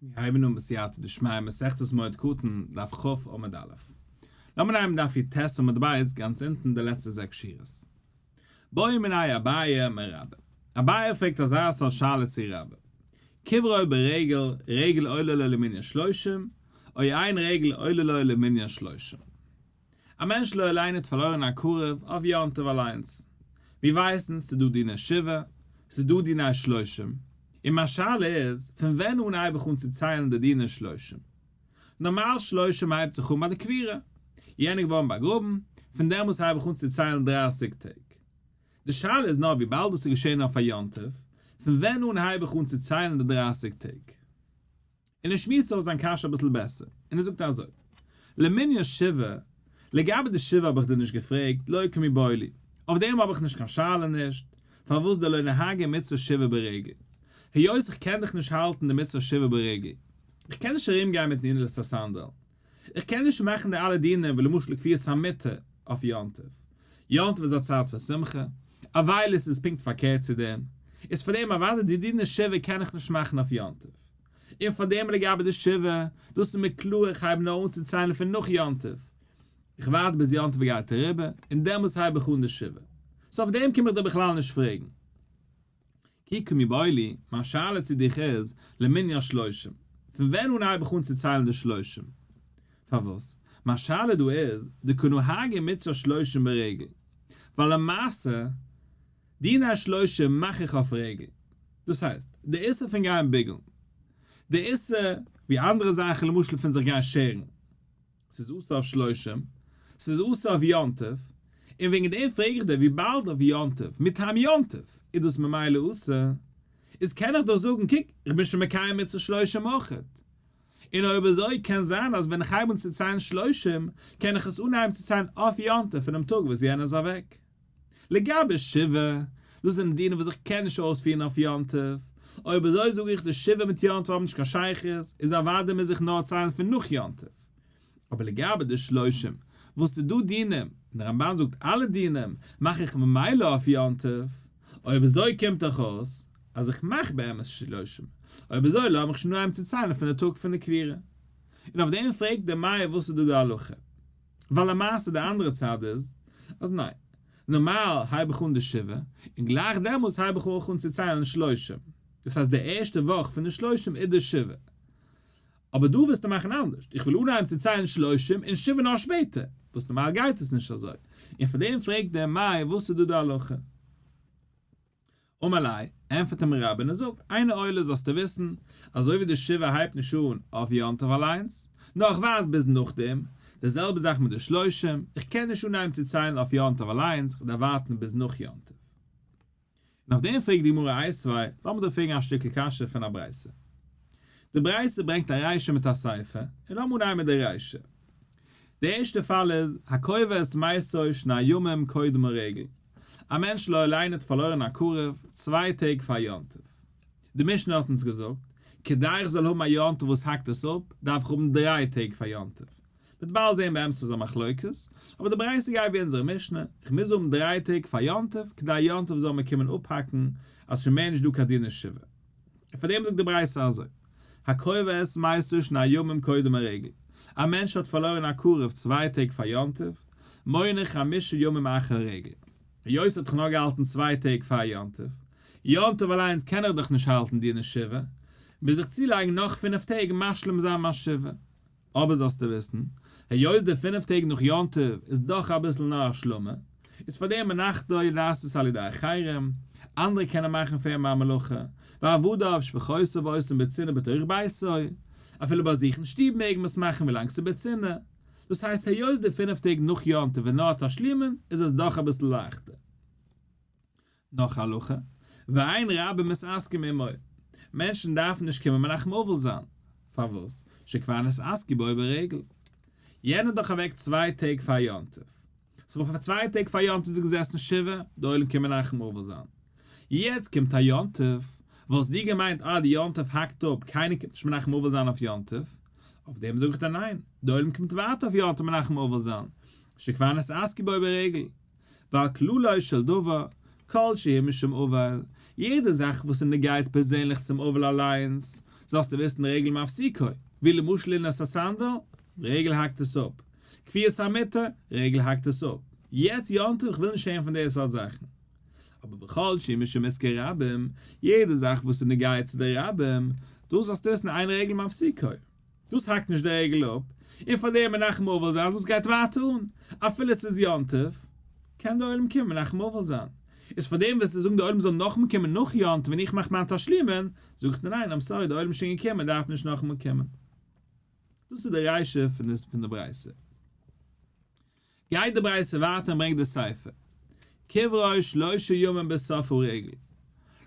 מיר הייבן אן בסייעתא דשמיא מסכת מועד קטן, דף כ' עמוד א'. לאמיר נעמען דף י"ט עמוד ב' גאנץ אונטן די לעצטע זעקס שורות. בעא מיניה אביי מרבה. אביי פרעגט אזא סארט שאלה צו רבה. קברו ברגל, רגל עולה לו למנין שלושים, או אין רגל עולה לו למנין שלושים. א מענטש לא עלינו האט פארלוירן א קרוב אויף יום טוב אליינס. מיר ווייסן ס'איז דא דיני שבעה, ס'איז דא דיני שלושים, און מיין שאלה איז, פון ווען אן הייב איך אן צו ציילן די דיני שלושים? נארמאל שלושים הייבט זיך אן ביי די קבירה, יענער געווארן באגראבן, פון דעמאלס הייב איך אן צו ציילן דרייסיג טעג. די שאלה איז נאר וויבאלד דאס איז געשען אויף א יום טוב, פון ווען אן הייב איך אן צו ציילן די דרייסיג טעג? און ער שמועסט אויס זיין קשיא אביסל בעסער, און ער זאגט אזוי, למנין שבעה, לגבי די שבעה האב איך דיר נישט געפרעגט, לא קמיבעיא לי, אויף דעם האב איך נישט קיין שאלה נישט, פארוואס דלא נהגי מצוה שבעה ברגל, היות איך קען דאך נישט האלטן די מצוה שבעה ברגל, איך קען נישט ארום גיין מיט נעילת הסנדל, איך קען נישט מאכן די אלע דינים ווי למשל כפיית המיטה אויף יום טוב, יום טוב איז א צייט פון שמחה, אבילות איז פונקט פארקערט צו דעם, איז פאר דעם אוודאי די דיני שבעה קען איך נישט מאכן אויף יום טוב. און פאר דעם לגבי די שבעה, דאס איז מיר קלאר איך הייב נאר אן צו ציילן פון נאך יום טוב, איך ווארט ביז יום טוב גייט אריבער און דעמאלס הייב איך אן די שבעה, so אויף דעם קום איך דיר בכלל נישט פרעגן. כי קמיבעיא לי, מיין שאלה צו דיך איז, למנין שלושים, פון ווען אן הייב איך אן צו ציילן די שלושים? פארוואס? מיין שאלה דא איז, דקא נהגי מצוה שלושים ברגל, ווייל למעשה, דיני שלושים מאך איך אויף רגל. דאס הייסט, די איסור פון גיין ביגלן. די איסור, ווי אנדערע זאכן למשל פון זיך גיין שערן. ס'איז אסור אויף שלושים, ס'איז אסור אויף יום טוב, און וועגן דעם פרעג איך דיר וויבאלד אויף יום טוב, מטעם יום טוב, איז דאס ממילא אסור, איז קען איך דאך זאגן קוק, איך בין שוין מקיים מצוה שלושים אויכעט. און אויב אזוי קען זיין אז ווען איך הייב אן צו ציילן שלושים, קען איך עס אנהייבן צו ציילן אויף יום טוב פונעם טאג וואס יענער איז אוועק. לגבי שבעה, דאס זענען דינים וואס איך קען נישט אויספירן אויף יום טוב, אויב אזוי זאג איך די שבעה מיט יום טוב האבן נישט קיין שייכות, איז אוודאי מוז איך נאר ציילן פון נאך יום טוב. אבער לגבי די שלושים, וואס ס'איז דא דינים, און דער רמב"ן זאגט אלע דינים מאך איך ממילא אויף יום טוב, אויב אזוי קומט דאך אויס אז איך מאך באמת שלושים, אויב אזוי לאמיך שוין אנהייבן צו ציילן פון די טאג פון די קבירה. און אויף דעם פרעגט דער מאיר וואס איז דא די הלכה. ווייל למעשה די אנדערע צד איז אז ניין, נארמאל הייב איך אן די שבעה, און גלייך דעמאלס הייב איך אויך אן צו ציילן שלושים, דאס הייסט די ערשטע וואך פון די שלושים איז די שבעה. אבער דא ווילסטו מאכן אנדערש, איך וויל אנהייבן צו ציילן שלושים און שבעה נאר שפעטער, וואס נארמאל גייט עס נישט אזוי, און פאר דעם פרעגט דער מאיר וואס איז דא די הלכה. אמר ליה, ענטפערט אים רבה און זאגט, אינו עולה זאלסטו וויסן, אזוי ווי די שבעה הייבט נישט אן אויף יום טוב אליינס, נאר איך ווארט ביז נאכדעם, די זעלבע זאך מיט די שלושים, איך קען נישט אנהייבן צו ציילן אויף יום טוב אליינס, איך דארף ווארטן ביז נאך יום טוב. און אויף דעם פרעגט די גמרא איתיביה, לאמיר דיר פרעגן א שטיקל קשיא פון א ברייתא. די ברייתא ברענגט א רישא מיט א סיפא, און לאמיר אנהייבן מיט די רישא. די ערשטע פאל איז, הקובר את מתו שני ימים קודם הרגל, א מענטש לא עלינו האט פארלוירן א קרוב צוויי טעג פאר יום טוב. די משנה האט אונז געזאגט, כדי איך זאל האבן א יום טוב וואס האקט עס אפ, דארף איך האבן דריי טעג פאר יום טוב. מ'וועט באלד זען באמת איז א מחלוקת, אבער די ברייתא גייט ווי אונזערע משנה, איך מוז האבן דריי טעג פאר יום טוב כדי יום טוב זאל מיר קומען אפהאקן אז שוין מער נישט דא קיין דיני שבעה. און פאר דעם זאגט די ברייתא אזוי, הקובר את מתו שני ימים קודם הרגל, א מענטש האט פארלוירן א קרוב צוויי טעג פאר יום טוב, מונה חמשה ימים אחר הרגל. היות האט דאך נאר געהאלטן צוויי טעג פאר יום טוב, יום טוב אליינס קען איך דאך נישט האלטן דיני שבעה, מוז איך צולייגן נאך פינף טעג משלים זיין מיין שבעה. אבער זאלסטו וויסן, היות די פינף טעג נאך יום טוב איז דאך אביסל נאר השלמה, איז פאר דעם מלאכתו נעשית על ידי אחרים, אנדערע קענען מאכן פאר אים א מלאכה, ועבדיו ושפחותיו עושים בצנעה בתוך ביתו, אפילו ביי זיך אין שטוב מעג מען עס מאכן ווילאנג ס'איז בצנעה. דאס הייסט היות די פינף טעג נאך יום טוב איז נאר תשלומין, איז עס דאך אביסל לייכטער. נאך א הלכה, ואין רבים מתעסקים עמו, מענטשן דארפן נישט קומען מנחם אבל זיין, פארוואס? שכבר נתעסקו בו ברגל, יענער איז דאך אוועק צוויי טעג פאר יום טוב, so פאר צוויי טעג פאר יום טוב איז געזעסן שבעה, די עולם קומען מנחם אבל זיין, יעצט קומט א יום טוב, וואלסט דו געמיינט אה די יום טוב האקט אפ, קיינער קומט נישט מנחם אבל זיין אויף יום טוב, אויף דעם זאג איך דיר ניין, די עולם קומט ווייטער אויף יום טוב מנחם אבל זיין, שכבר נתעסקו בו ברגל. ווייל כללו של דבר, כל שהוא משום אבל, יעדע זאך וואס איז נוגע פערזענליך צום אבל אליינס, זאלסטו וויסן רגל מפסיקו, ווי למשל לינת הסנדל, רגל האקט עס אפ, כפיית המיטה, רגל האקט עס אפ, יעצט יום טוב איך וויל נישט הערן פון די סארט זאכן. אבער בכל שהוא משום עסקי רבים, יעדע זאך וואס איז נוגע צו די רבים, דאס זאלסטו וויסן אין רגל מפסיקו. דאס האקט נישט די רגל אפ, און פאר דעם מנחם אבל זיין, דאס גייט ווייטער אן, אפילו עס איז יום טוב, קען די עולם קומען מנחם אבל זיין. איז פאר דעם וועסטו זאגן די עולם זאל נאכאמאל קומען נאך יום טוב ווען איך מאך מיין תשלומין, זאג איך דיר ניין, I'm sorry, די עולם איז שוין געקומען, דארף נישט נאכאמאל קומען. דאס איז די רישא פון די ברייתא. גייט די ברייתא ווייטער און ברענגט די סיפא. קברו שלושה ימים בסוף הרגל.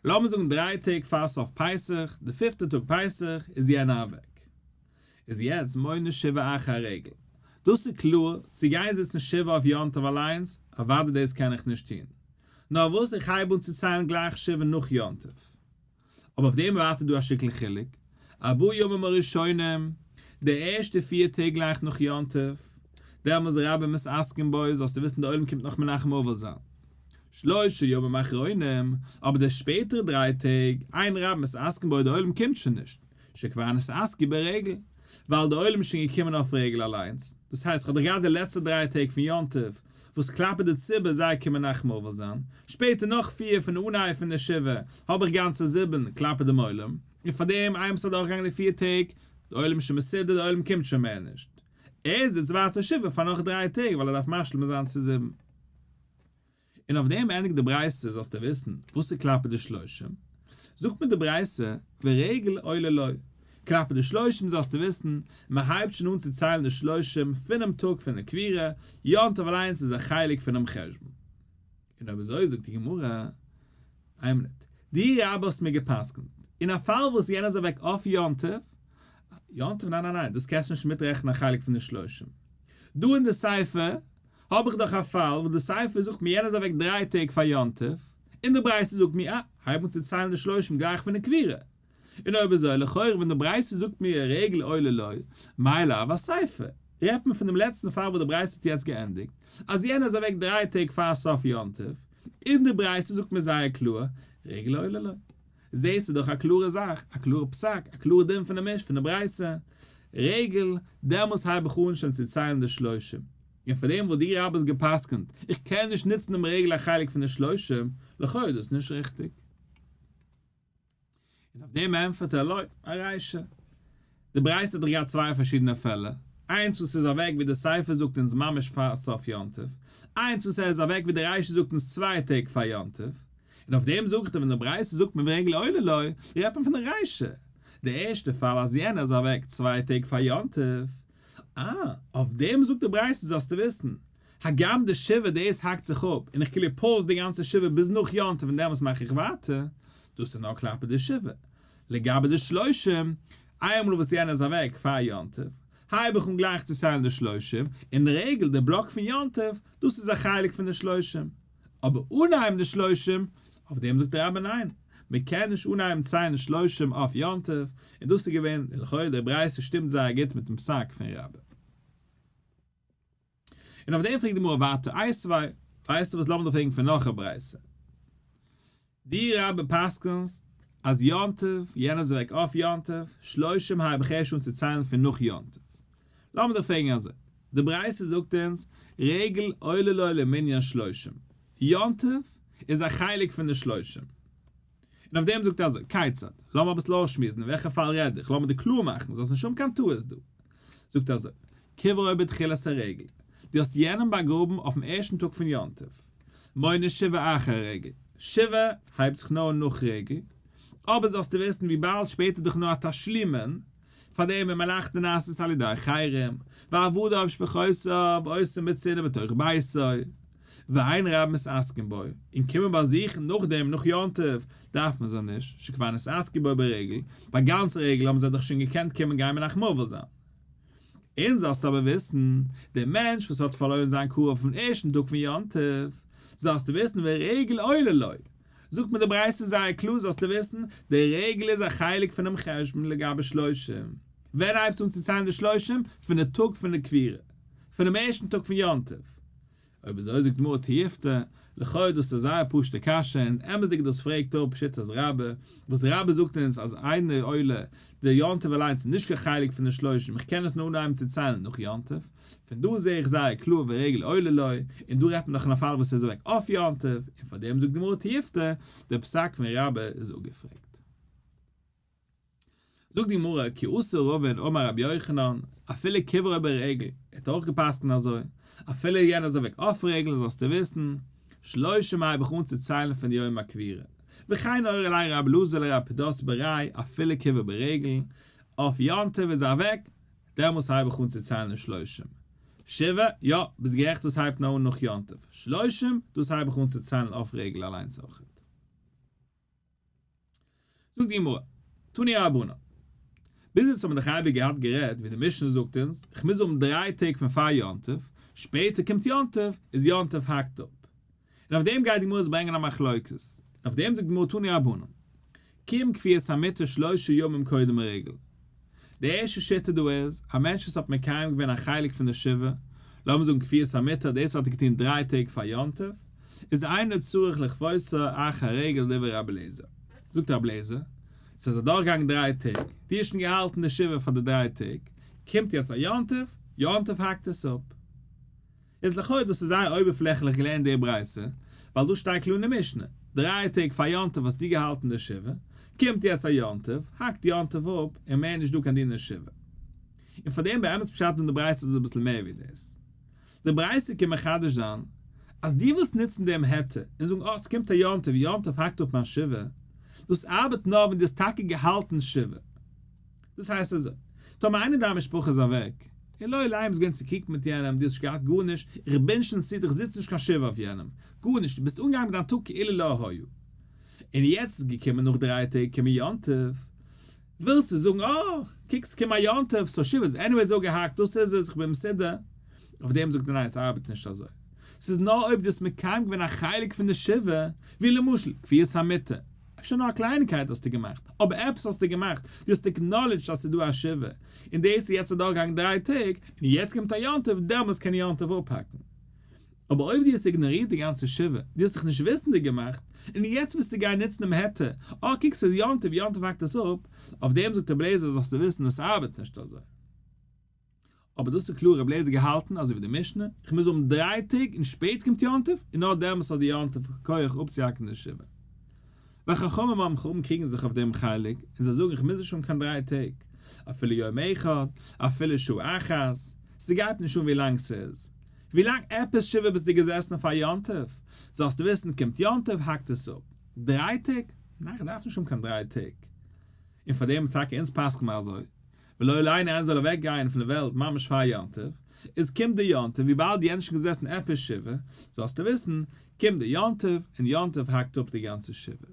לאמיר זאגן דריי טעג פאר סוף פסח, די פיפטע טאג פסח, איז יענער אוועק. איז יעצט מונה שבעה אחר הרגל. דאס איז קלאר, צו גיין זיצן שבעה אויף יום טוב אליינס, אוודאי דאס קען איך נישט טון. נאר וואס איך הייב אן צו ציילן גלייך שבעה נאך יום טוב. אבער אויף דעם ווייטער דא א שטיקל חילוק, ארבעה ימים הראשונים, די ערשטע פיר טעג גלייך נאך יום טוב, דעמאלס רבים מתעסקין בו, זאלסטו וויסן די עולם קומט נאך מנחם אבל זיין. שלושה ימים אחרונים, אבער די שפעטערע דריי טעג, אין רבים מתעסקין בו די עולם קומט שוין נישט, שכבר נתעסקו ברגל, ווייל די עולם איז שוין געקומען אויף רגל אליינס, דאס הייסט כ'האב דאך געהאט די לעצטע דריי טעג פון יום טוב, וואס כלפי די ציבור זיי קומען מנחם אבל זיין, שפעטער נאך פיר פון אנהייב פון די שבעה האב איך גאנצע זיבן כלפי דעם עולם, און פארדעם איינמאל ס'איז אדורכגעגאנגען די פיר טעג, די עולם איז שוין מסודר די עולם קומט שוין מער נישט, ער זיצט ווייטער שבעה פאר נאך דריי טעג ווייל ער דארף משלים זיין צו זיבן. און אויף דעם ענדיגט די ברייתא זאלסטו וויסן וואס איז כלפי די שלושים, זאגט מיר די ברייתא ורגל עולה לו, כלפי די שלושים זאלסטו וויסן, מען הייבט שוין אן צו ציילן די שלושים פונעם טאג פון די קבירה, יום טוב אליינס איז א חלק פונעם חשבון. און אויב אזוי זאגט די גמרא, איין מינוט, דו רבה האסט מיר גע'פסק'נט, אין א פאל וואס יענער איז אוועק אויף יום טוב, יום טוב ניין ניין ניין, דאס קענסטו נישט מיטרעכענען א חלק פון די שלושים. דא אין די סיפא האב איך דאך א פאל וואס די סיפא זאגט מיר יענער איז אוועק דריי טעג פאר יום טוב, און די ברייתא זאגט מיר אה, הייב אן צו ציילן די שלושים גלייך פון די קבירה. און אויב אזוי לכאורה ווען די ברייתא זאגט מיר רגל עולה לו, מאי לאו אסיפא, רעדט מען פון דעם לעצטן פאל וואס די ברייתא האט יעצט געענדיגט, אז יענער איז אוועק דריי טעג פאר סוף יום טוב, און די ברייתא זאגט מיר זייער קלאר, רגל עולה לו. זעהסטו דאך א קלארע זאך, א קלארע פסק, א קלארע דין פון די מיש פון די ברייתא, רגל, דעמאלס הייב איך אן שוין צו ציילן די שלושים. און פאר דעם וואס דו רבה האסט גע'פסק'נט, איך קען נישט נוצן דעם רגל א חלק פון די שלושים, לכאו' איז דאס נישט ריכטיג. און אויף דעם ענטפערט ער לא, ארישא. די ברייתא האט דאך געהאט צוויי פארשידענע פעלער, איינס וואס איז אוועק ווי די סיפא זאגט אונז ממש פאר סוף יום טוב, איינס וואס ער איז אוועק ווי די רישא זאגט אונז צוויי טעג פאר יום טוב, און אויף דעם זאגט ער ווען די ברייתא זאגט ורגל עולה לו, רעדט מען פון די רישא, די ערשטע פאל אז יענער איז אוועק צוויי טעג פאר יום טוב, אה, אויף דעם זאגט די ברייתא זאלסטו וויסן, הגם די שבעה דאס האקט זיך אפ, און איך כאילו pause די גאנצע שבעה ביז נאך יום טוב און דעמאלטס מאך איך ווייטער, דאס איז נאר כלפי די שבעה. לגבי די שלושים, איינמאל וואס יענער איז אוועק פאר יום טוב, הייב איך אן גלייך צו ציילן די שלושים, און רגל די בלאק פון יום טוב, דאס איז א חלק פון די שלושים. אבער אנהייבן די שלושים, אויף דעם זאגט דער רבי ניין, מען קען נישט אנהייבן ציילן שלושים אויף יום טוב, און דאס איז געווען, לכאורה די ברייתא שטימט זייער גוט מיטן פסק פון רבה. און אויף דעם פרעגט די גמרא ווייטער, איתיביה, ווייסטו וואס לאמיר דיר פרעגן פון נאך א ברייתא. דו רבה פסק'נסט אז יום טוב, יענער איז אוועק אויף יום טוב, שלושים הייב איך ערשט אן צו ציילן פון נאך יום טוב. לאמיר דיך פרעגן אזוי, די ברייתא זאגט אונז, רגל עולה לו למנין שלושים, יום טוב איז א חלק פון די שלושים. און אויף דעם זאגט ער אזוי, כיצד? לאמיר אביסל אויסשמועסן אין וועלכע פאל רעד איך, לאמיר דיר קלאר מאכן, זאלסט נישט האבן קיין טעות דא. זאגט ער אזוי, קברו בתחילת הרגל, דו האסט יענעם באגראבן אויפן ערשטן טאג פון יום טוב, מונה שבעה אחר הרגל, שבעה הייבט זיך נאר אן נאך רגל, אבער זאלסטו וויסן וויבאלד שפעטער איז דאך נאר א תשלומין, פאר דעם ומלאכתו נעשית על ידי אחרים, ועבדיו ושפחותיו עושים בצנעה בתוך ביתו, ואין רבים מתעסקין בו, און קומען באזוכן נאכדעם נאך יום טוב דארף מען זיי נישט, שכבר נתעסקו בו ברגל, ביי גאנץ רגל האבן זיי דאך שוין געקענט קומען גיין מנחם אבל זיין. און זאלסט אבער וויסן, דער מענטש וואס האט פארלוירן זיין קרוב אויפן ערשטן טאג פון יום טוב, זאלסטו וויסן ורגל עולה לו, זאגט מיר די ברייתא זייער קלאר זאלסטו וויסן, די רגל איז א חלק פונעם חשבון לגבי שלושים. ווען הייבסטו אן צו ציילן די שלושים? פון די טאג פון די קבירה. פונעם ערשטן טאג פון יום טוב. אויב אזוי זאגט די גמרא תיובתא, לכאו' דאס איז א זייער פשוטע קשיא און אמת'דיג דאס פרעגט אפ שיטת רבה, וואס רבה זאגט אונז אז אינו עולה, די יום טוב אליינס איז נישט קיין חלק פון די שלושים, איך קען עס נאר אנהייבן צו ציילן נאך יום טוב, פון דא זעה איך זייער קלאר ורגל עולה לו, און דא רעדט מען דאך אין א פאל וואס ער איז אוועק אויף יום טוב, און פאר דעם זאגט די גמרא תיובתא, דער פסק פון רבה איז אפגעפרעגט. זאגט די גמרא, כי אתא רבין אמר רבי יוחנן, אפילו קברו ברגל, ער האט אויך גע'פסק'נט אזוי, אפילו יענער איז אוועק אויף רגל זאלסטו וויסן, שלושים הייב איך אן צו ציילן פון יום הקבירה, וכן אורי ליה רבי אלעזר לרב פדת בריה, אפילו קברו ברגל, אויף יום טוב איז ער אוועק, דעמאלס הייב איך אן צו ציילן שלושים. שבעה, יא, ביסט גערעכט דאס הייבט נאר אן נאך יום טוב. שלושים, דאס הייב איך אן צו ציילן אויף רגל אליינס אויכעט. זאגט די גמרא, תנו רבנן. ביז יעצט האט מען דאך אייביג געהאט גערעדט ווי די משנה זאגט אונז, איך מוז האבן דריי טעג פון פאר יום טוב, שפעטער קומט יום טוב, איז יום טוב האקט אפ. און אויף דעם גייט די גמרא עס ברענגען א מחלוקת. און אויף דעם זאגט די גמרא תנו רבנן, קיים כפיית המיטה שלושה ימים קודם הרגל. די ערשטע שיטה דא איז, א מענטש וואס האט מקיים געווען א חלק פון די שבעה, לאמיר זאגן כפיית המיטה, דאס האט ער געטון דריי טעג פאר יום טוב, איז אינו צריך לכפותה אחר הרגל דברי רבי אליעזר. זאגט רבי אליעזר, ס'איז אדורכגעגאנגען דריי טעג, דו האסט שוין געהאלטן די שבעה פאר די דריי טעג, קומט יעצט א יום טוב, יום טוב האקט עס אפ. איז לכאו' דאס איז זייער אויבערפלעכליך געלערנט די ברייתא, ווייל דא שטייט קלאר אין די משנה, דריי טעג פאר יום טוב האסטו געהאלטן די שבעה, קומט יעצט א יום טוב, האקט יום טוב אפ, און מער נישט דא קיין דין אין שבעה. און פאר דעם באמת פשט אין די ברייתא איז אביסל מער ווי דאס. די ברייתא קען מחדש זיין, אז דו ווילסט נוצן דעם היתר און זאגן אה ס'קומט א יום טוב, יום טוב האקט אפ מיין שבעה, דאס ארבעט נאר ווען דו האסט טאקע געהאלטן שבעה. דאס הייסט אזוי, טאמער איינער אין דיין משפחה איז אוועק, און לא עלינו ביסט געווען צוקריגט מיט יענעם, דו האסט נישט געהאט גארנישט, איך בין שוין צו דיך, זיץ נישט קיין שבעה אויף יענעם, גארנישט, דו ביסט אנגעגאנגען מיט דיין טאג כאילו לא היה. און יעצט איז געקומען נאך דריי טעג קומען יום טוב, ווילסטו זאגן אה, קוק ס'קומט א יום טוב, so שבעה איז anyways אפגעהאקט, דאס איז עס, איך בין מסודר. אויף דעם זאגט ער ניין, ס'ארבעט נישט אזוי. ס'איז נאר אויב דו האסט מקיים געווען א חלק פון די שבעה, ווי למשל, כפיית המיטה, אפשר נאר א קלייניקייט האסטו געמאכט, אבער עפעס האסטו געמאכט, דו האסט acknowledged אז ס'איז דא א שבעה, און דאס איז יעצט אדורכגעגאנגען דריי טעג, און יעצט קומט א יום טוב, דעמאלס קען יום טוב אפהאקן. אבער אויב דו האסט איגנארירט די גאנצע שבעה, דו האסט דיך נישט וויסנדיג געמאכט, און יעצט ווילסטו גיין נוצן דעם היתר, אה קוק ס'איז יום טוב, יום טוב האקט עס אפ, אויף דעם זאגט רבי אליעזר זאלסטו וויסן עס ארבעט נישט אזוי. אבער דאס איז קלאר רבי אליעזר געהאלטן אזוי ווי די משנה, איך מוז האבן דריי טעג און שפעט קומט יום טוב און נאר דעמאלס האט די יום טוב כח אפצוהאקן די שבעה. וחכמים אומרים חכמים קריגן זיך אויף דעם חלק און זיי זאגן איך מוז נישט האבן קיין דריי טעג, אפילו יום אחד, אפילו שעה אחת, ס'גייט נישט אן ווי לאנג ס'איז, ווי לאנג עפעס שבעה ביסטו געזעסן פאר יום טוב, זאלסטו וויסן קומט יום טוב האקט עס אפ. דריי טעג? ניין כ'דארף נישט האבן קיין דריי טעג. און פאר דעם טאקע אונז פסק'ן מיר אזוי, ולא עלינו איינער זאל אוועק גייען פון די וועלט ממש פאר יום טוב, איז קומט די יום טוב וויבאלד יענער איז שוין געזעסן עפעס שבעה, זאלסטו וויסן, קומט די יום טוב, און יום טוב האקט אפ די גאנצע שבעה.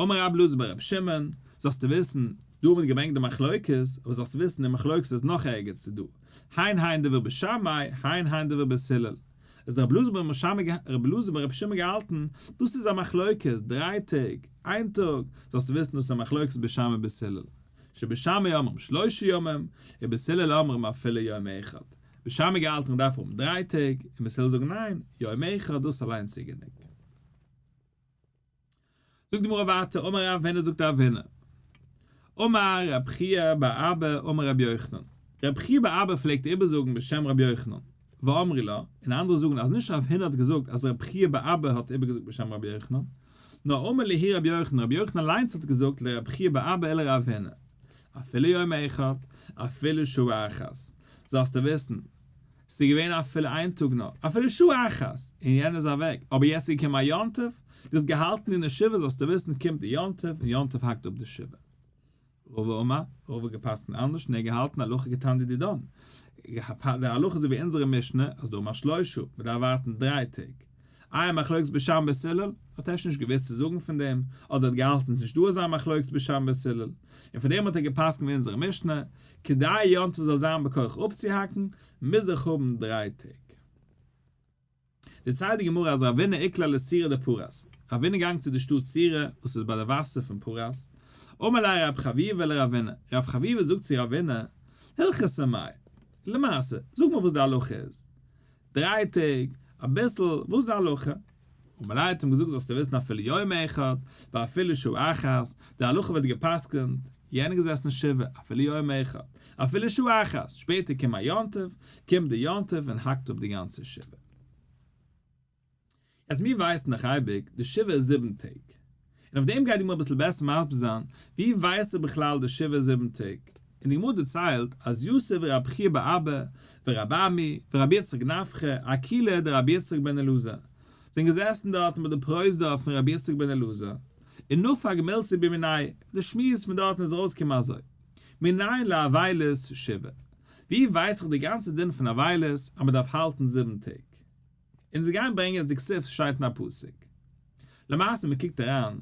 אמר רבי אלעזר בר רבי שמעון, זאלסטו וויסן, דא האט מען געברענגט די מחלוקת, אבער זאלסטו וויסן די מחלוקת איז נאך ערגעץ איז דא, הן הן דברי בית שמאי, הן הן דברי בית הלל. איז רבי אלעזר בר רבי שמעון געהאלטן, דאס איז א מחלוקת, דריי טעג, איין טאג, זאלסטו וויסן דאס איז א מחלוקת בית שמאי ובית הלל, שבית שמאי אומרים שלושה ימים, ובית הלל אומרים אפילו יום אחד. בית שמאי געהאלטן מ'דארף האבן דריי טעג, און בית הלל זאגן ניין, יום אחד דאס אליינס איז גענוג. זאגט די גמרא ווייטער, אמר רב הונא זאגט רב הונא, אמר רב חייא בר אבא אמר רבי יוחנן, רב חייא בר אבא פלעגט איבערזאגן בשם רבי יוחנן, ואמרי לה, און אנדערע זאגן אז נישט רב הונא האט געזאגט אז רב חייא בר אבא האט איבערגעזאגט בשם רבי יוחנן, נאר אמר להו רבי יוחנן, רבי יוחנן אליינס האט געזאגט לרב חייא בר אבא ולרב הונא, אפילו יום אחד, אפילו שעה אחת, זאלסטו וויסן, ס'איז געווען אפילו איין טאג נאר, אפילו שעה אחת, און יענער איז אוועק, אבער יעצט איז געקומען א יום טוב, דו האסט געהאלטן אין די שבעה זאלסטו וויסן קומט די יום טוב און יום טוב האקט אפ די שבעה. רבא אמר, רבא האט געפסקנט אנדערש און ער האט געהאלטן הלכה כתנא דידן, די הלכה איז ווי אונזערע משנה אז דאמר שלושה, מען דארף ווארטן דריי טעג. איי מחלוקת בית שמאי בית הלל, האט אפשר נישט געוואוסט צו זאגן פון דעם, אדער האט געהאלטן ס'נישט דא אזא מחלוקת בית שמאי בית הלל, און פון דעם האט ער געפסקנט ווי אונזערע משנה, כדי יום טוב זאל זיין בכח אפצוהאקן, מוז איך האבן דריי טעג. דערציילט די גמרא אז רב הונא איקלע לסורא דפרס, רב הונא געגאנגען צו די שטאט סורא וואס איז ביי די וואסער פון פרס, אמר ליה רב חביבא לרב הונא, רב חביבא זאגט צו רב הונא, הלכתא מאי, למעשה, זאג מיר וואס די הלכה איז. דריי טעג, אביסל, וואס איז די הלכה? אמר ליה האט אים געזאגט זאלסטו וויסן אפילו יום אחד ואפילו שעה אחת, די הלכה ווערט גע'פסק'נט, יענער געזעסן שבעה, אפילו יום אחד, אפילו שעה אחת, שפעטער קומט א יום טוב, קומט די יום טוב און האקט אפ די גאנצע שבעה. יעצט מיר ווייסן דאך אייביג, די שבעה איז זיבן טעג. און אויף דעם גייט די גמרא אביסל בעסער מסביר זיין, ווי ווייסט ער בכלל די שבעה איז זיבן טעג? און די גמרא דערציילט אז יתיב רב חייא בר אבא ורב אמי ורבי יצחק נפחא אקילעא דרבי יצחק בן אלעזר זענען געזעסן דארטן ביי די פרוזדור פון רבי יצחק בן אלעזר, און נפק מילתא במינייהו, די שמועס פון דארטן איז ארויסגעקומען אזוי, מנין לאבילות שבעה, ווי ווייס איך די גאנצע דין פון אבילות אז מען דארף האלטן זיבן טעג? און זיי גייען ברענגען אז דכתיב שטייט אין א פסוק. למעשה מען קוקט אריין,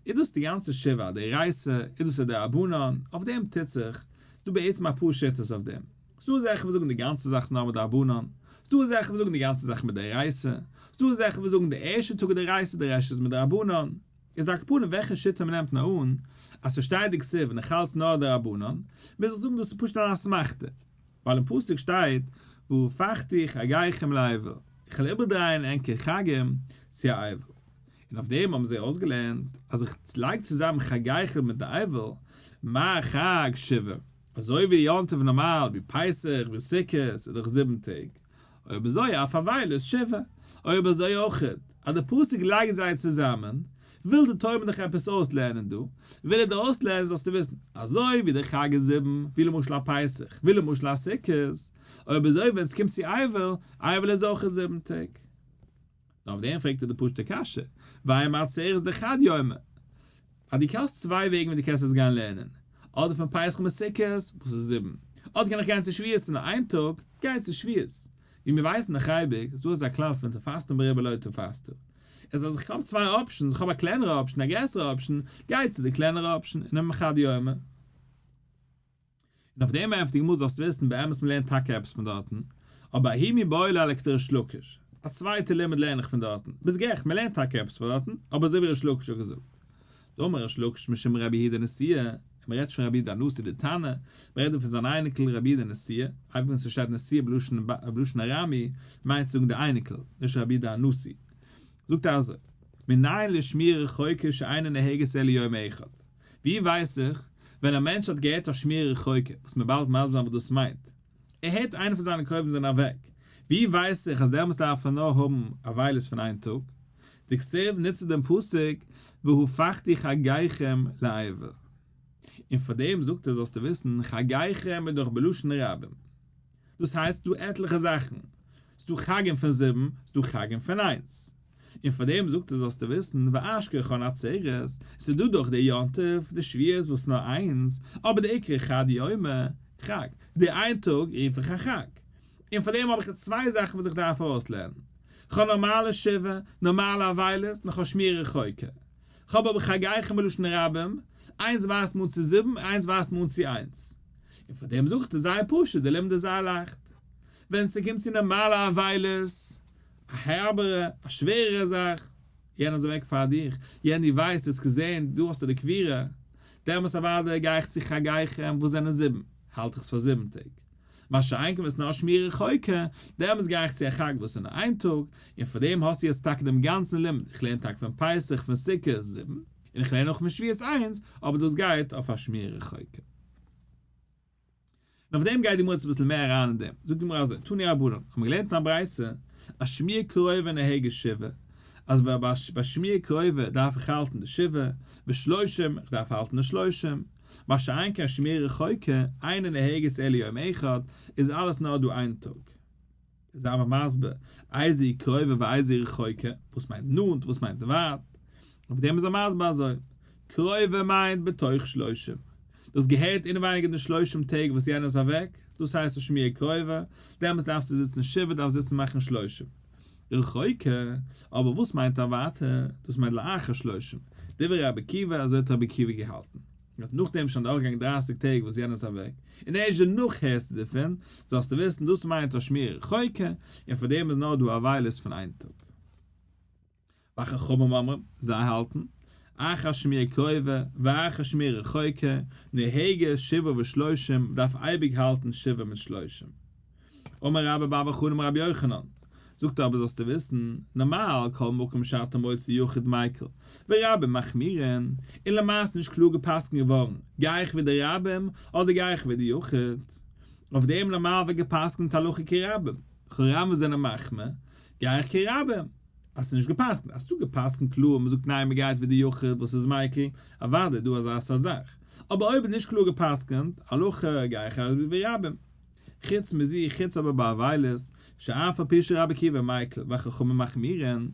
איז דאס די גאנצע שבעה א דאורייתא, איז דאס א דרבנן, אויף דעם טוט זיך, ס'דא בעצם אפאר שיטות אויף דעם. ס'דא אזעלכע וואס זאגן די גאנצע זאך איז נאר מדרבנן, ס'דא אזעלכע וואס זאגן די גאנצע זאך מדאורייתא, ס'דא אזעלכע וואס זאגן די ערשטע טאג איז דאורייתא די רעשט איז מדרבנן. איז על כל פנים וועלכע שיטה מ'נעמט נאר אן, אז ס'שטייט דכתיב און איך האלט נאר דרבנן, מוז איך זאגן דאס איז פשוט אן אסמכתא. ווייל אין פסוק שטייט והפכתי חגיכם לאבל, איך וועל איבערדרייען ענקער חגים צו א אבל. און אויף דעם האבן זיי אויסגעלערנט אז איך לייג צוזאמען חגיכם מיט די אבל, מה חג שבעה, אזוי ווי יום טוב נארמאל ווי פסח ווי סוכות איז דאך זיבן טעג, אויב אזוי אף אבילות שבעה, אויב אזוי אויכעט אז די פסוק לייגט זיי צוזאמען, וויל די תורה דיך עפעס אויסלערנען דא, וויל ער דיר אויסלערנען זאלסטו וויסן, אזוי ווי די חג איז זיבן, ווי למשל א פסח, ווי למשל א סוכות, אויב אזוי ווען עס קומט צו אבל, אבל איז אויכעט זיבן טעג. נאר אויף דעם פרעגט ער די פשוט'ע קשיא, ואימא עצרת דחד יומא? אז דו האסט צוויי וועגן ווי דו קענסט עס גיין לערנען, אדער פון פסח מיט סוכות, וואס איז זיבן, אדער קען איך גיין צו שבועות אין איין טאג, גיי צו שבועות. ווי מיר ווייסן דאך אייביג, איז דא אזא כלל פון תפסת מרובה לא תפסת. איז אז איך האב צוויי options, איך האב א קלענערע option און א גרעסערע option, גיי צו די קלענערע option און נעם חד יומא. און אויף דעם ענטפערט די גמרא זאלסט וויסן באמת מ'לערנט טאקע עפעס פון דארטן, אבער ההוא מיבעי ליה לכדריש לקיש, א צווייטע לימוד לערן איך פון דארטן, ביסט גערעכט מ'לערנט טאקע עפעס פון דארטן, אבער אזוי ווי ריש לקיש האט געזאגט. דאמר ריש לקיש משום רבי יהודה נשיאה, און מ'רעדט נישט פון רבי יהודה הנשיא די תנא, מ'רעדט דא פון זיין אייניקל רבי יהודה נשיאה, אייביג ווען ס'שטייט נשיאה בלשון ארמי מיינט צו זאגן די אייניקל, נישט רבי יהודה הנשיא. זאגט ער אזוי, מנין לשמועה רחוקה שאינה נוהגת אלא יום אחד. ווי ווייס איך? ווען א מענטש האט געהערט א שמועה רחוקה, וואס מיר באלד מסביר זיין וואס דאס מיינט, ער הערט איינער פון זיינע קרובים זענען אוועק, ווי ווייס איך אז דעמאלס דארף ער נאר האבן אבילות פון איין טאג? דכתיב נוצט ער דעם פסוק והפכתי חגיכם לאבל. און פאר דעם זאגט ער זאלסטו וויסן חגיכם איז דאך בלשון רבים. דאס הייסט ס'דא עטליכע זאכן, ס'דא חגים פון זיבן, ס'דא חגים פון איינס. און פאר דעם זאגט ער זאלסטו וויסן, ואשכחן עצרת, ס'איז דא דאך די יום טוב, די שבועות וואס נאר איינס, אבער די עיקר חד יומא, חג, די איין טאג רוף איך א חג. און פאר דעם האב איך יעצט צוויי זאכן וואס איך דארף ארויסלערנען. כ'האב נארמאלע שבעה, נארמאלע אבילות, און כ'האב שמועה רחוקה. כ'האב אבער חגיכם בלשון רבים, איינס ווייזט מיר אן צו זיבן, איינס ווייזט מיר אן צו איינס. און פאר דעם זאג איך דיר זייער פשוט, די לימוד איז זייער לייכט. ווען ס'קומט צו נארמאלע אבילות, א הארבערע, א שווערערע זאך, יענער איז אוועק פאר דיך, יענער דו ווייסט, האסט געזען, דא האסטו די קבירה, דעמאלס אוודאי גיי איך צו חגיכם וואס זענען זיבן, האלט איך עס פאר זיבן טעג. מה שאין כן ווען ס'איז נאר שמועה רחוקה, דעמאלס גיי איך צו א חג וואס איז נאר איין טאג, און פאר דעם האסטו יעצט טאקע דעם גאנצן לימוד, איך לערן טאקע פון פסח, פון סוכות, זיבן, און איך לערן אויך פון שבועות איינס, אבער דאס גייט אויף א שמועה רחוקה. און אויף דעם גייט די גמרא יעצט אביסל מער אריין אין דעם, זאגט די גמרא אזוי, תנו רבנן, האבן מיר געלערנט אין א ברייתא, אז שמועה קרובה נוהגת שבעה, אז ביי שמועה קרובה דארף איך האלטן די שבעה, ושלושים, איך דארף האלטן די שלושים, מה שאין כן שמועה רחוקה, אינה נוהגת אלא יום אחד, איז אלעס נאר דא איין טאג. איז דער רמב ם מסביר, איזו קרובה ואיזו רחוקה, וואס מיינט נאנט, וואס מיינט ווייט, אויף דעם איז ער מסביר אזוי, קרובה מיינט בתוך שלושים, דאס געהערט אינעווייניג אין די שלושים טעג וואס יענער איז אוועק, דאס הייסט א שמועה קרובה, דעמאלטס דארפסטו זיצן שבעה, דארפסט זיצן מאכן שלושים. רחוקה, אבער וואס מיינט א ווייטע, דאס מיינט לאחר שלושים, דברי רבי עקיבא, אזוי האט רבי עקיבא געהאלטן. אז נאכדעם שוין דורכגעגאנגען דרייסיג טעג וואס יענער איז אוועק, און ערשט דערנאך הערסטו דערפון, זאלסטו וויסן דאס מיינט א שמועה רחוקה, און פאר דעם איז נאר דא אבילות פון איין טאג. וחכמים אומרים, זיי האלטן, אחר שמועה קרובה ואחר שמועה רחוקה, נוהגת שבעה ושלושים, מ'דארף אייביג האלטן שבעה מיט שלושים. אמר רבה בר בר חנה אמר רבי יוחנן. זאגט ער אבער זאלסטו וויסן, נארמאל כל מקום שאתה מוצא יחיד מיקל, ורבים מחמירין, און למעשה נישט קלאר גע'פסק'נט געווארן, גיי איך ווי די רבים אדער גיי איך ווי די יחיד? אויף דעם נארמאל ווערט גע'פסק'נט הלכה כרבים, חכמים זענען מחמיר, גיי איך כרבים. אז ס'איז נישט גע'פסק'נט, אז ס'דא גע'פסק'נט קלאר און מ'זאגט ניין מ'גייט ווי די יחיד וואס איז מיקל, אוודאי איז דא אזא סארט זאך, אבער אויב איז נישט קלאר גע'פסק'נט, הלכה גיי איך ווי רבים. חוץ מזה, חוץ אבער ביי אבילות, שאף על פי שרבי עקיבא מיקל וחכמים מחמירין,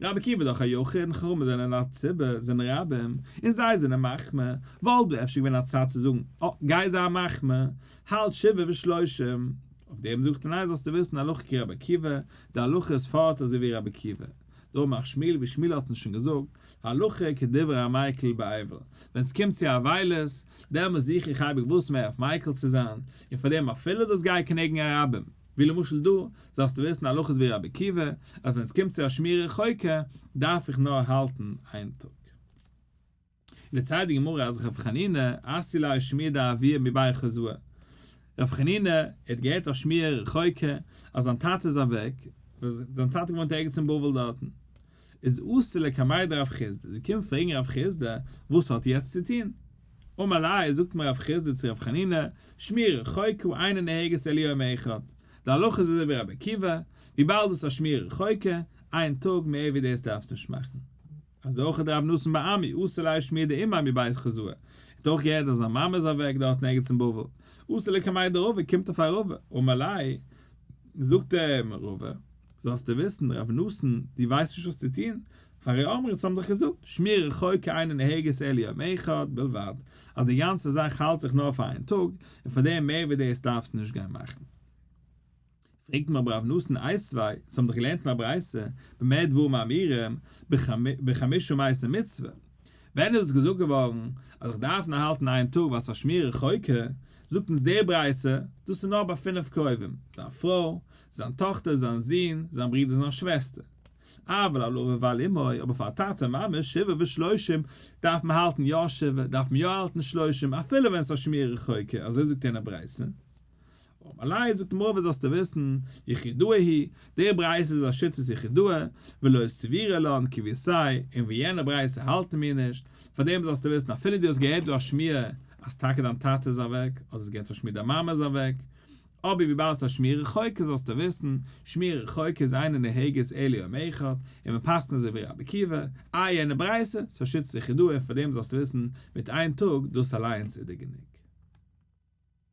רבי עקיבא איז דאך א יחיד און חכמים זענען א ציבור, זענען רבים, און זיי זענען מחמיר, וואלט דא אפשר געווען א צד צו זאגן, אה, גיי זיי מחמיר, האלט שבעה ושלושים. אויף דעם זאגט ער ניין זאלסטו וויסן הלכה כרבי עקיבא, די הלכה איז פארט אזוי ווי רבי עקיבא. דאמר שמואל ווי שמואל האט אונז שוין געזאגט, הלכה כדברי המיקל באבל, ווען ס'קומט צו אבילות, דעמאלס זוך איך אייביג וואס מער אויף מיקל צו זיין, און פאר דעם אפילו דאס גייט כנגד הרבים, ווי למשל דא, זאלסטו וויסן הלכה איז ווי רבי עקיבא, אז ווען ס'קומט צו א שמועה רחוקה, דארף איך נאר האלטן איין טאג. דערציילט די גמרא אז רב חנינא אתיא ליה שמועה דאבוה מבי חוזאי, רב חנינא האט געהערט א שמועה רחוקה אז זיין טאטע איז אוועק, זיין טאטע האט געוואוינט ערגעץ אין בבל דארטן, איז אתא לקמיה דרב חסדא, איז געקומען פרעגן רב חסדא וואס האט יעצט צו טון, אמר ליה זאגט אים רב חסדא צו רב חנינא, שמועה רחוקה אינה נוהגת אלא יום אחד, די הלכה איז אזוי ווי רבי עקיבא, וויבאלד דאס איז א שמועה רחוקה, איין טאג מער ווי דאס דארפסטו נישט מאכן. אזוי אויך האט רב נתן בר אמי אתא ליה שמועה דאימיה מבי חוזאי, ער האט אויך געהערט אז זיין מאמע איז אוועק דארטן ערגעץ אין בבל, אתא לקמיה דרבא קומט אויף א רבא, אמר ליה, זאגט אים רבא, זאלסטו וויסן רב נתן, דו ווייסט נישט וואס צו טון, הרי אמרו אונז האבן דאך געזאגט, שמועה רחוקה אינה נוהגת אלא יום אחד בלבד, אז די גאנצע זאך האלט זיך נאר פאר איין טאג, און פאר דעם מער ווי דאס דארפסטו נישט גיין מאכן. פרעגט אים אבער רב נתן איתיביה, אונז האבן דאך געלערנט אין א ברייתא, במה דברים אמורים, בחמשה מתים מצוה. ווען איז עס געזאגט געווארן אז איך דארף נאר האלטן איין טאג ווייל ס'איז א שמועה רחוקה, זאגט אונז די ברייתא, דאס איז נאר ביי פינף קרובים, זיין פרוי, זיין טאכטער, זיין זון, זיין ברודער, זיין שוועסטער. אבל על אביו ועל אמו, אבער פאר א טאטע מאמע, שבעה ושלושים, דארף מען האלטן יא שבעה, דארף מען יא האלטן שלושים, אפילו ווען ס'איז א שמועה רחוקה, אזוי זאגט יענע ברייתא. אמר ליה זאגט אים רבא זאלסטו וויסן, יחידאה היא, די ברייתא איז א שיטת יחידאה, ולא סבירא לן כוותיה, און ווי יענע ברייתא האלטן מיר נישט, פארדעם זאלסטו וויסן אפילו דו האסט געהערט דא א שמועה אז טאקע דיין טאטע איז אוועק, אדער האסט געהערט א שמועה דיין מאמע איז אוועק, אבער וויבאלד ס'איז א שמועה רחוקה זאלסטו וויסן, שמועה רחוקה איז אינה נוהגת אלא יום אחד, און מ'פסק'נט אזוי ווי רבי עקיבא, איי יענע ברייתא, ס'איז א שיטת יחידאה און פארדעם זאלסטו וויסן, מיט איין טאג, דאס אליינס איז דיר גענוג.